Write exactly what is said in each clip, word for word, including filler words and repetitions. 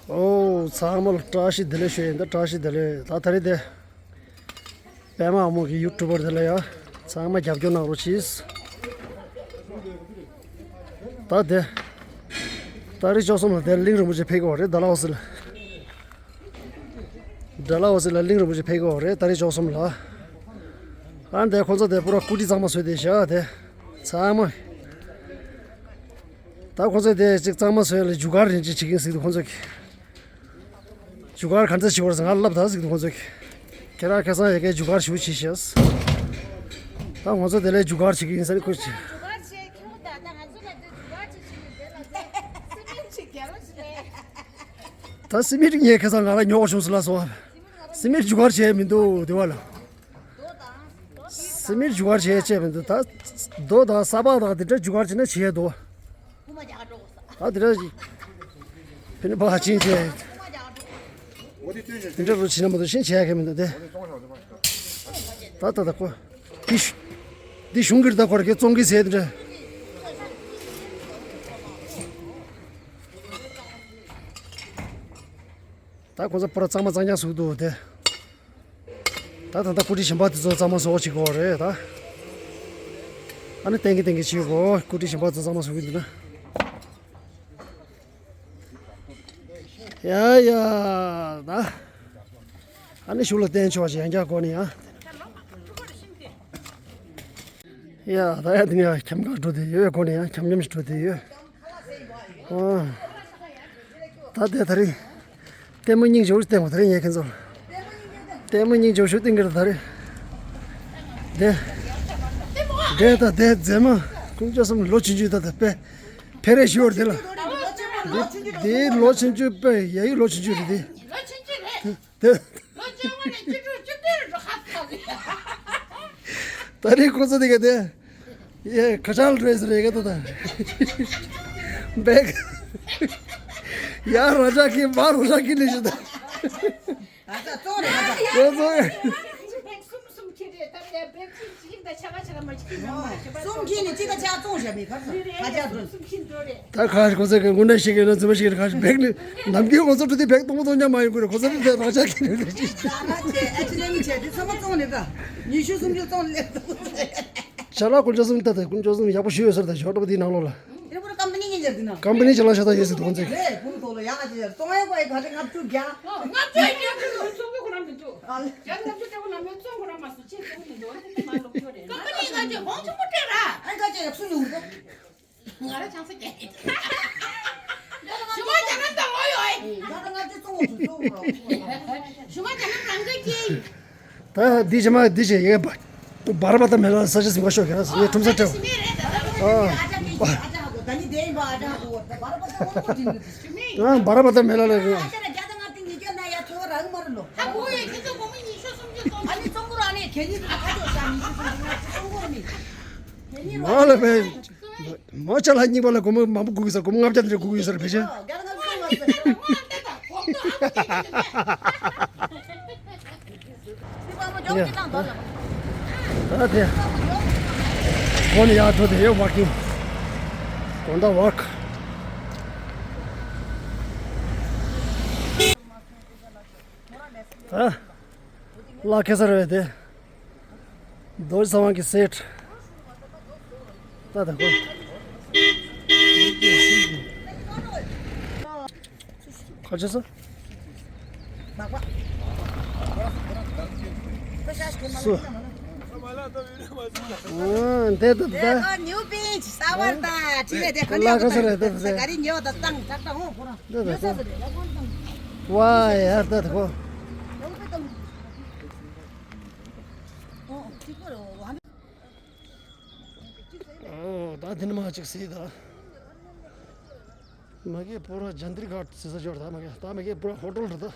ཨོ་ཚང་མ་ལ་བཀྲ་ཤིས་བདེ་ལེགས་ཞུ་ཡིན། ད་བཀྲ་ཤིས་བདེ་ལེགས། ད་ད་རེས་དེ་པད་མ་ཨ་མོ་གི་ཡུ་ཊུབ་པར་དེ་ལ་ཡ་ཚང་མ་རྒྱབ་སྐྱོར་གནང་རོགས་གྱིས། ད་དེ་ཏ་རིག་བཅུ་གསུམ་ལ་དེ་གླིང་རིན་པོ་ཆེ་ཕེབས་ཀྱི་ཡོད་རེད། ཌལ་ཧོ་སི་ལ། ཌལ་ཧོ་སི་ལ་གླིང་རིན་པོ་ཆེ་ཕེབས་ཀྱི་ཡོད་རེད། ཏ་རིག་བཅུ་གསུམ་ལ། ཨ་འདས་ཁོང་ཚོ་དེ་པུ་ར་སྐུ་ཁྲི་གཙང་མ་བཟོས་དེ་བཞག་དེ་ཚང་མ། ད་ཁོང་ཚོ་དེ་ཅིག་གཙང་མ་བཟོས་ལ་རྒྱུ་སྐར་རིན་ཅིག་བྱེད་ཀྱིན་ཟིག་འདུག་ཁོང་ཚོ་གི། རྒྱུ་སྐར་ག་འདྲ་བྱེད་དགོས་རེད་ཟེར་ང་ལབ་ད་ཟིག་འདུག་ཁོང་ཚོ་གི། ཁྱེད་རང་ཁ་སང་ཡ་གའི་རྒྱུ་སྐར་ཞུ་བྱེད་ཤེས། ད་ཁོང་ཚོ་དེ་ལས་རྒྱུ་སྐར་བྱེད་ཀྱི་ཡིན་ས་ནི་ཁོ་ཅི། ད་སི་མེད་ངས་ཁ་སང་ང་ལ་ཉོ་བ་བྱུང་ཟེར་ལ་སོང་། སི་མེད་རྒྱུ་སྐར་བྱས་མི་འདུག་དེ་བ་ལ། སི་མེད་རྒྱུ་སྐར་བྱས་བྱས་མི་འདུག་ད་རྡོ་དང་ས་ཕག་དང་དེ་འདྲ་རྒྱུ་སྐར་བྱས་ན་བྱས་འདུག་ད་དེ་འདྲ་ཕི་ནི་ཕ་ཕྱིན་བྱས། དེ་འདྲ་རུ་བྱས་ན་མ་གཏོགས་ཤིན་བྱས་ཡ་གི་མི་འདུག་དེ། ད་ད་ད་ཁོ། དེ་ཤུ། དེ་གཞུང་གིར་ད་ཁོ་ར་གའི་བཙོང་གི་ཟེར་དེ་འདྲ། ད་ཁོ་ཚོ་པུ་ར་གཙང་མ་གཙང་རྐྱང་བཟོས་འདུག་དེ། ད་ད་ལྟ་སྐུ་ཁྲི་གཞན་པ་དེ་ཚོ་གཙང་མ་བཟོ་བྱེད་དགོས་རེད་ད། ཨ་ནི་ཏན་གི་ཏན་གི་བྱེད་དགོས། སྐུ་ཁྲི་གཞན་པ་ཚོ་གཙང་མ་བཟོ་གི་འདུག་ན། ཡ་ཡ་ད། ཨ་ནི་གཞུག་ལ་བསྟན་ཆོག་ཅིག་ཡང་བསྐྱར་གོ་ནི་ཡ། ཡ་ད་ཡ་དེ་ནི་ཡ་ཁྱམས་ཁར་འགྲོ་བསྡད་ཡོད། གོ་ནི་ཡ་ཁྱམས་ཁྱམས་ཤིག་འགྲོ་བསྡད་ཡོད། ཨ། ད་དེ་ད་རེས། ལྟད་མོ་སྙིང་རྗེ་བོ་ཞིག་བསྟན་དགོས་ད་རེས་ངས་ཁྱེད་ཚོ་ལ། ལྟད་མོ་སྙིང་རྗེ་བོ་ཞིག་བསྟན་གི་རེད་ད་རེས། དེ། དེ་ད་དེ་མཛེས་མ། ཀུན་སྤྱོད་གསུམ་ལོ་ཆུང་ཆུང་ད་ད་དཔེ། ཕེ་རེ་ཞུ་བར་དེ་ལ། དེ་དེ་ལོ་ཆུང་ཆུང་དཔེ་ཡ་ཡི་ལོ་ཆུང་ཆུང་རེད་དེ། དེ། ད་རེས་ཁོ་ཚོ་དེ་ག་དེ། ཡེ་ཁ་ཆག་རེད་ཟེར་རེད་ག་ད་ད། བེག་ཡ་ར་ཇ་ཁི་མ་ར་ཇ་ཁི་ནི་ཞུ་ད། ཨ་ཙ་བཙོང་རེད་ཨ་ཙ། ཁོ་ཚོ། གསུམ་ཁྱེར་རེད་ད་ལས་བེག་གཅིག་གཅིག་དང་ཆ་ག་ཆ་ག་མ་གཅིག་གཅིག་མ་མ་ཞེས་པ། གསུམ་ཁྱེར་ནི་གཅིག་དང་ཆ་བཙོང་བཞག་མེད་ག་ཚོད་ཁ་ཆག་འགྲོ། གསུམ་ཁྱེར་འགྲོ་རེད། ད་ཁ་ཁོ་ཚོ་གི་དངོས་གནས་ཤེས་ཀྱི་ན་རྫུན་མ་ཤེས་ཀྱི་ཁ་བེག་ནི་ནམ་རྒྱུན་ཁོ་ཚོ་འགྲོ་དུས་བེག་སྟོང་པ་སྟོང་ཉག་མ་ཡོང་གི་རེད། ཁོ་ཚོ་ནི་བེག་རང་ཆགས་ཀྱི་རེད། ཨ་ཙི་ཨ་ཙི་ནས་མི་བྱེད་དེ་ཚང་མ་བཙོང་ནི་ད། ཉི་ཤུ་སུམ་ཅུ་བཙོང་ནི་ལས་ད། ཤ་ལག་ཀུན་སྤྱོད་གསུམ་ལྟ་དང་ཀུན་སྤྱོད་གསུམ་ཡག་པོ་ཞུ་ཡོད་ཟེར་ད་ཞོགས་པ་འདིའི་ནང་ལོགས་ལ། ཨེ་ཁོ་ར་ཀམ་པ་ནི་ངེས་ཡར་འདི་ན། ཀམ་པ་ནི་ཅི་ལ་ཤ་ད་ཡོད་ཟེར་དུ་ཁོང་ཚོས། ལས་ཀུན་ཐོག་ལ་ཡག་ཨ་ཅི་ཡར་བཙོང་ཡག་པ་ཨེ་ག་ཚོད་ལྔ་བཅུ་བརྒྱ། ལྔ་བཅུ་ཡར་བརྒྱ་ཁོ་རང་བཙོང་གི་ཁོ་རང་མི་འདུག་ཨ་ལས། ཡར་ལྔ་བཅུ་སྤྲད་གོ་ན་མེད་བཙོང་གོ་རང་མ་སུ་ཆེ་བཙོང་མི་འདུག་ཨ་ནི་མ་ལོག་ཡོད་རེད། ཀམ་པ་ནི་ང་ཚོས་གོང་ཆེན་པོ་སྤྲད་ར། ཨེ་ག་ཅི་ཡག་སུ་ཡོང་གི། ང་རང་ཆང་ས་རྒྱག་གི། ཞུ་མ་རྒྱག་ན་འདང་ལོ་ཡོད་ཨེ། ང་རང་ང་ཚོས་བཙོང་གོ་ཚོད་བཙོང་གོ་ར། ཞུ་མ་རྒྱག་ན་རང་ག་སྐྱེ། ད་འདི་ཇི་མ་འདི་ཇི་ཡེ་བ། བར་བ་དང་མེ་ལ་ས་ཆ་ཟིན་པ་ཤོག་ག་ངས་ཁྲོམ་ས་སྤྲད། ཨ། ཨ་བར་བ་དང་མེ་ལ་ལ། མ་ལ་བས། མ་ཆ་ལ་གཉིས་པ་ལ་སྒོར་མོ་མང་པོ་དགོས་ཀྱི་ས་སྒོར་མོ་ལྔ་བརྒྱ་དེ་འདྲ་དགོས་ཀྱི་ས་རེད་བེ་ཆེ། ཡ། ད་དེ། ཁོ་ནི་ཡར་འགྲོ་དེ་ཡོད་walking། དགོང་དག་walk། ད། ལ་ཁེ་སར་བས་དེ། རྡོ་རྗེ་ཚེ་དབང་གི་སེཊ། ད་ད་ཁོ། ཁ་ཆེ་སོ། སུ། ཨ་འདས་ད་ད། ཉུ་པིན་ས་བར་ད་ཁྲི་ལས་དེ་ཁ་ལ་ཁ་སར་བས་དེ་ད། ག་རི་ཉོ་ད་བཏང་ད་ད་ཧོ་ཁོ་རང་། ད་ད་ཁོ། ཝ་ཡར་ད་ད་ཁོ། ཨོ་ད་དེ་ནི་མ་ཅིག་སྲིད་ད། མ་གི་པུ་ར་ཇན་དིར་གྷ་ཊ་ཟེར་ས་ཅིག་ཡོད་རེད་ད། མ་གི་ད་མ་གི་པུ་ར་ཧོ་ཊེལ་རེད་ད།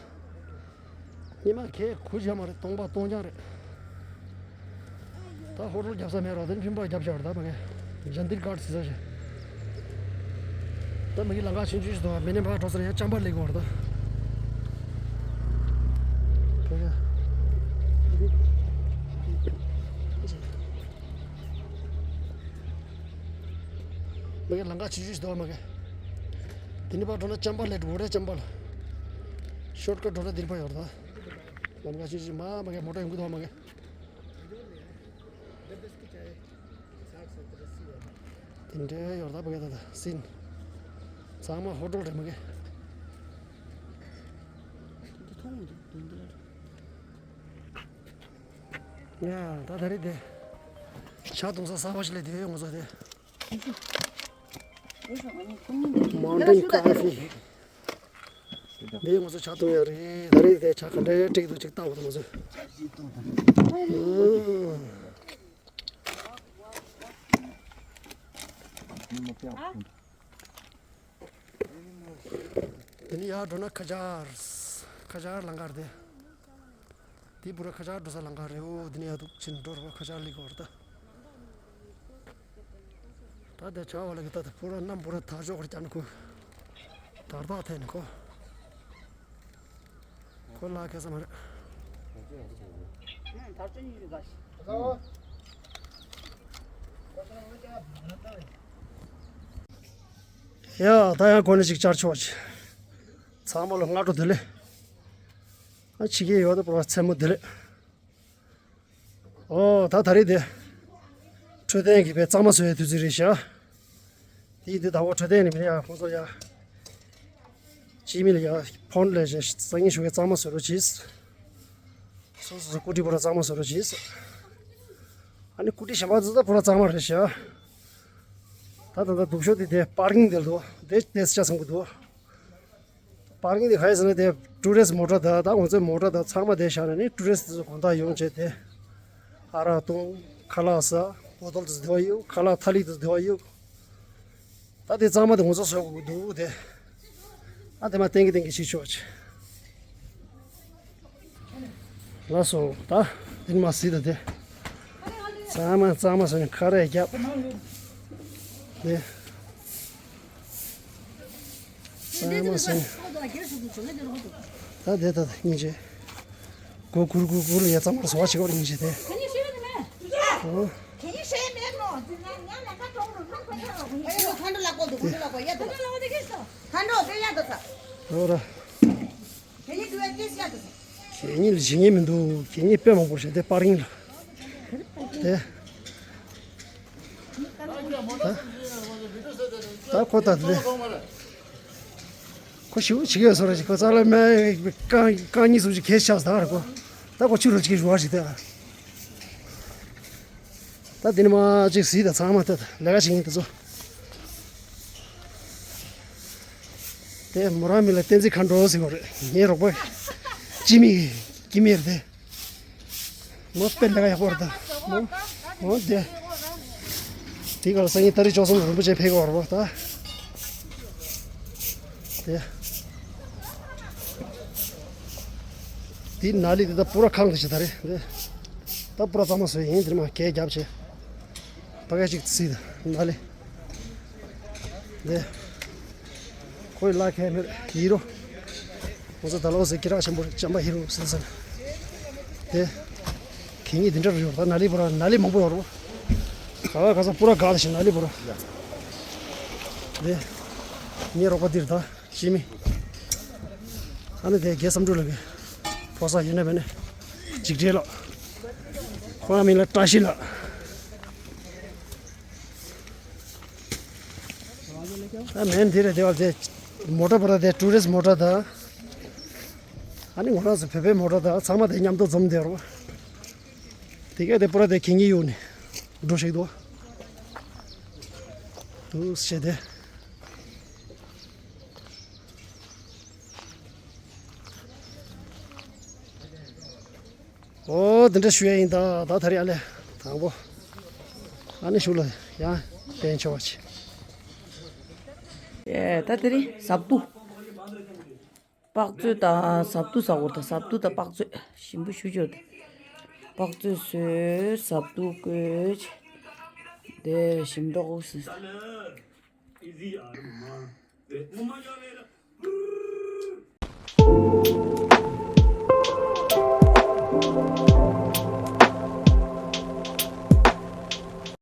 ཉི་མ་ཁའི་གུ་ཆ་མ་རེད། སྟོང་པ་སྟོང་རྐྱང་རེད། ད་ཧོ་ཊེལ་རྒྱབ་ས་མེད་རོགས་དེ་ནི་ཕིན་པ་རྒྱབ་བཞག་རེད་ད། མ་གི་ཇན་དིར་གྷ་ཊ་ཟེར་ས་ཞིག་ད་མ་གི་ལམ་ཁ་ཆུང་ཆུང་ཞིག་འདུག་མི་ནི་ཕར་འགྲོ་ས་ན་ཡང་ཅམ་པ་ལེགས་པ་རེད་ད། མ་གི་མ་གི་ལམ་ཁ་ཆུང་ཆུང་ཞིག་འདུག་མ་གི་དེ་ནི་ཕར་འགྲོ་ན་ཅམ་པ་ལེགས་འགྲོ་རེད། ཅམ་པ་ལ། ཤོར་ཀཊ་འགྲོ་ན་འདིར་ཕར་ཡོད་རེད་ད། ལམ་ཁ་ཅིག་ཅིག་མ་མ་གི་མོ་ཊ་ཡོང་གི་འདུག་མ་གི། དེ་འདྲའི་ཡོད་རེད་ད་བ་གི་ད་ད་སིན། ཚང་མ་ཧོ་ཊེལ་རེད་མ་གི། འདི་མཐོང་མི་འདུག་མདུན་དེ་ལ། ཡ་ད་ད་རེད་དེ། ཇ་བཏུང་ས་གསར་པ་ཞིག་སླེབས་དེ་ང་ཚོ་དེ། Mountain Coffee། འདི་ང་ཚོ་ཇ་བཏུང་ཡ་རེད། ད་རེད་དེ་ཇ་ག་འདྲའི་སྤྲད་ཀྱི་འདུག་ཅིག་ལྟ་བ་དང་ང་ཚོ། འདི་ནས་ཡར་འགྲོ་ན་ཁ་ཆར། ཁ་ཆར་ལམ་ཁ་རེད་དེ། འདི་པུ་ར་ཁ་ཆར་འགྲོ་ས་ལམ་ཁ་རེད། འོ་འདི་ནས་ཡར་འདུག་ཕྱིན་འགྲོ་ར་བ་ཁ་ཆར་ལི་གོ་ར་ད། ད་དེ་ཆ་བ་ལ་གི་ད་ད་པུ་ར་གནམ་པུ་ར་དར་ལྕོག་གི་རྒྱ་ནི་ཁོ། དར་ཐག་འཐེན་ནི་ཁོ། ཁོ་ལ་ཁེ་ས་མ་རེད། དར་ལྕོག་གཉིས་རེད་ག་ཤི། ཡ་ད་ཡང་གོ་ནི་ཅིག་བཅར་ཆོག་ཅིག་ཚང་མ་ལ་སྔ་དྲོ་བདེ་ལེགས། ཨ་ཕྱི་རྒྱལ་ཡོད་ད་པུ་ར་མཚན་མོ་བདེ་ལེགས། ཨོ་ད་ད་རེས་དེ། འཕྲོད་བསྟེན་གྱི་པའི་གཙང་མ་བཟོ་ཡའི་དུས་ཚོད་རེད་ཤག་དེ་ཡིན་དུས་ད་འོ་འཕྲོད་བསྟེན་ནི་མི་ཡ་ཁོང་ཚོ་ཡ། སྤྱི་མི་ལ་ཡ་ཕོན་ལས་བྱས་སང་ཉིན་ཞོགས་ཀས་གཙང་མ་བཟོ་རོགས་གྱིས། སོ་སོ་སོ་སྐུ་དྲི་པུ་ར་གཙང་མ་བཟོ་རོགས་གྱིས། ཨ་ནི་སྐུ་དྲི་གཞན་པ་ཚོ་ད་པུ་ར་གཙང་མ་རེད་ཤག་ད་ད་ད་སྡུག་ཤོས་དེ་དེ་པར་ཀིང་དེ་འདུག་དེ་དེ་སི་ཆ་ཚང་གི་འདུག་པར་ཀིང་དེ་ག་རེ་ཟེར་ན་དེ་ཊུ་རི་སི་མོ་ཊ་དང་ད་ང་ཚོའི་མོ་ཊ་དང་ཚང་མ་དེ་བཞག་ནས་ནི་ཊུ་རི་སི་དེ་ཚོ་དགོང་དག་ཡོང་བྱས་དེ་ཨ་རག་བཏུང་ཁ་ལག་ཟ་བོ་ཏོལ་དེ་ཚོ་དེ་བ་གཡུག་ཁ་ལག་ཐ་ལི་དེ་ཚོ་དེ་བ་གཡུག་ད་དེ་གཙང་མ་དེ་ང་ཚོ་བཟོ་དགོས་ཀྱི་འདུག་དེ་ཨ་དེ་མ་ཏན་གི་ཏན་གི་ཞིག་ཆོག་ཆེ། ལགས་སོ། ད་འདི་མ་སྲིད་ད་དེ། གཙང་མ་གཙང་མ་ཟེར་ནས་ཁ་རས་བརྒྱབ། དེ། གཙང་མ་ཟེར་ནས། ད་དེ་ད་ད་སྙིང་རྗེ། གུ་གུར་གུར་གུར་ལ་ཡ་གཙང་མར་བཟོ་བ་བྱེད་ཀྱི་ཡོད་རེད་སྙིང་རྗེ་དེ། ཨོ། ཨོ་ར། གད་སྙིགས་ལ་བྱེད་ཉེས་མི་འདུག་གད་སྙིགས་དཔེ་མང་པོ་བྱས་ཏེ་པར་ཡིན་ལ། དེ། ད་ད་ཁོ་ད་དེ། ཁོ་ཞིག་བྱེད་ཀྱི་ཡོད་བཟོ་ར་ཞིག་ཁོ་རྩ་ལ་མེ་རྐང་རྐང་གཉིས་གསུམ་ཞིག་གས་ཆགས་ད་ར་ཁོ། ད་ཁོ་ཆུ་རུ་ཅིག་ཞུ་བ་ཞིག་དེ། ད་འདི་ནི་མ་གཅིག་གཟིགས་དང་ཚང་མ་ལྟ་ལས་ཀ་བྱེད་མཁན་དེ་ཚོ། དེ་མོ་རང་མིང་ལ་བསྟན་འཛིན་མཁའ་འགྲོ་ཟེར་བ་རེད། ངའི་རོགས་པ་སྤྱི་མི་སྐྱིད་མེར་དེ་མོ་དཔེ་ལས་ཀ་ཡག་པོ་རེད་ད། མོ་མོ་དེ་དེ་ག་ལ་སང་ཉིན་ཏ་རིག་བཅུ་གསུམ་རིན་པོ་ཆེ་ཕེབས་ཀྱི་ཡོད་རེད་པ་ད། དེ། དེའི་ནཱ་ལི་དེ་ད་པུ་ར་ཁང་དེ་ཞིག་ད་རེད་དེ། ད་པུ་ར་གཙང་མ་བཟོས་ཡིན་དེ་མ་གས་རྒྱབ་བྱས། ཕ་གས་ཅིག་བརྩིས་ད་ནཱ་ལི། དེ། ཁོའི་ལ་ཁས་མེད་ཡིན་རོ། ང་ཚོ་ད་ལོ་ཟེར་སྐད་གྲགས་ཆེན་པོ་རེད་ཅམ་པ་ཧི་རོ་ཟེར་ཟེར། དེ། གད་སྙིགས་འདི་འདྲ་རུ་ཡོད་ད་ནཱ་ལི་པུ་ར་ནཱ་ལི་མང་པོ་ཡོད་རོ། ག་བ་ག་ས་པུ་ར་ག་དེ་ཞིག་ནཱ་ལི་པུ་ར། དེ། ངའི་རོགས་པ་འདིར་ད། ཤི་མི། ཨ་ནི་དེ་རྒྱལ་བསམ་གྲུབ་ལགས་ཀྱི་ཕོ་གསར་ཡིན་ན་མིན་ན་འཇིགས་བྲལ་ལགས། ཁོ་རང་མིང་ལ་བཀྲ་ཤིས་ལགས། ཨ་མེན་དེ་རེད་དེ་བ་དེ་མོ་ཊ་པོ་ར་དེ་ཊུ་རི་སི་མོ་ཊ་དང་། ཨ་ནི་ང་རང་ཚོ་བོད་པའི་མོ་ཊ་དང་ཚང་མ་དེ་མཉམ་དུ་འཛོམས་བསྡད་རོགས། དེ་གས་དེ་པོ་ར་དེ་གད་སྙིགས་གཡུག་ནས་འགྲོ་ཞིག་འདུག་འདུག་ཞེས་དེ། ཨོ་དེ་འདྲ་ཞུ་ཡ་ཡིན་ད་ད་ད་རེས་ཨ་ལས་དང་པོ་ཨ་ནི་ཞུ་ལ་ཡང་བསྟན་ཆོག་ཅིག་ཨེ་ད་དེ་རིང་ཟབ་ཏུ་དཔག་ཚོད་དང་ཟབ་ཏུ་ཟ་འོ་ད་ཟབ་ཏུ་དང་དཔག་ཚོད་ཞིམ་པོ་ཞུ་ཆོག་དེ་དཔག་ཚོད་བཟོས་ཟབ་ཏུ་བཀོལ་དེ་ཞིམ་འདྲོག་ཟེར།